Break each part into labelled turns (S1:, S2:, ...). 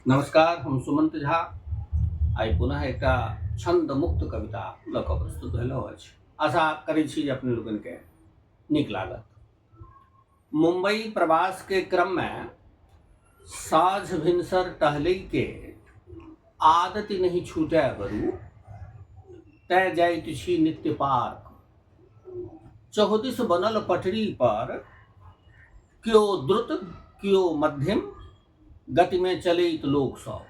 S1: नमस्कार, हम सुमंत झा आइ पुनः एकटा छंद मुक्त कविता लऽ कऽ प्रस्तुत भेलहुँ अछि। आशा करै छी जे अपने लोकनिके नीक लागत। मुंबई प्रवास के क्रम में साँझ भिनसर टहलै के आदति नहि छूटय बरू, तैं जाइत छी नित्य पार्क। चहुदिस बनल पटरी पर केओ द्रुत केओ मध्यम गतिमे चलैत लोक सब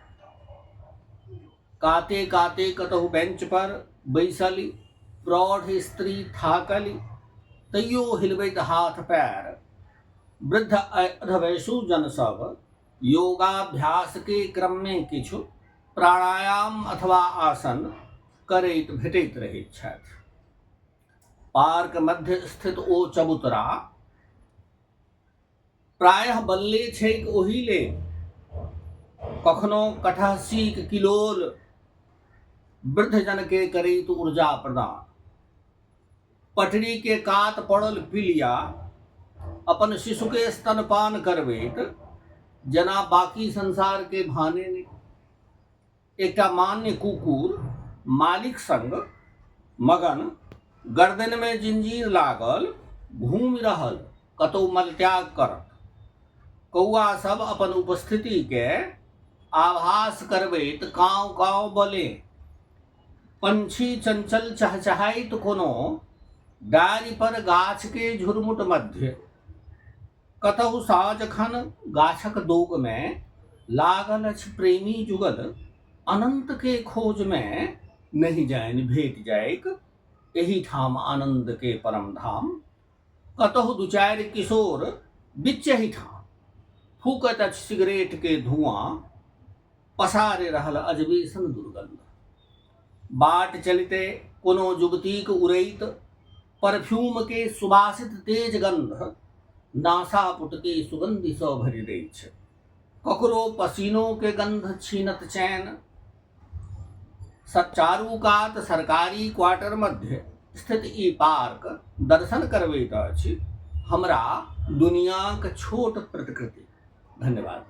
S1: काते काते कतहु बेंच पर बैसलि प्रौढ़ स्त्री थाकलि तैयो हिलबैत हाथ पैर वृद्ध अधवयसु जन सब योगाभ्यास के क्रम में किछु प्राणायाम अथवा आसन करैत भेटैत रहैत छथि। पार्क मध्य स्थित ओ चबूतरा प्रायः बनले छैक ओही लेल। कखनो कठहसीक किलोल वृद्धजनके करैत ऊर्जा प्रदान। पटरी के कात पड़ल पिलिया अपन शिशुके स्तनपान करबैत जेना बाकी संसार के भाने नहि। एकटा मान्य कुकुर मालिक संग मगन गर्दनिमे जिंजीर लागल घूमि रहल कतौ मलत्याग करत। कौआ सब अपन उपस्थितिके आभास करबैत काँव काँव बले। पंछी चंचल चहचहाइत कोनो डारि पर गाछके झुरमुट मध्य कतहु साँझखन गाछक दोगमे लागल अछि प्रेमी जुगल अनन्तके खोजमे नहि जानि भेट जाइक एहिठाम आनन्दके परम धाम। कतहु दू चारि किशोर बिच्चहि ठाम फूकैत अछि सिगरेटके धुआँ पसारि रहल अजबे सन दुर्गन्ध। बाट चलिते कोनो युवतीक उड़ैत परफ्यूमके सुवासित तेज गन्ध नासापुटके सुगन्धिसँ भरि दैछ। ककरो पसीनोके गन्ध छीनत चैन। चारू कात सरकारी क्वार्टर मध्य स्थित ई पार्क दर्शन करबैत अछि हमरा दुनियाक छोट प्रतिकृति। धन्यवाद।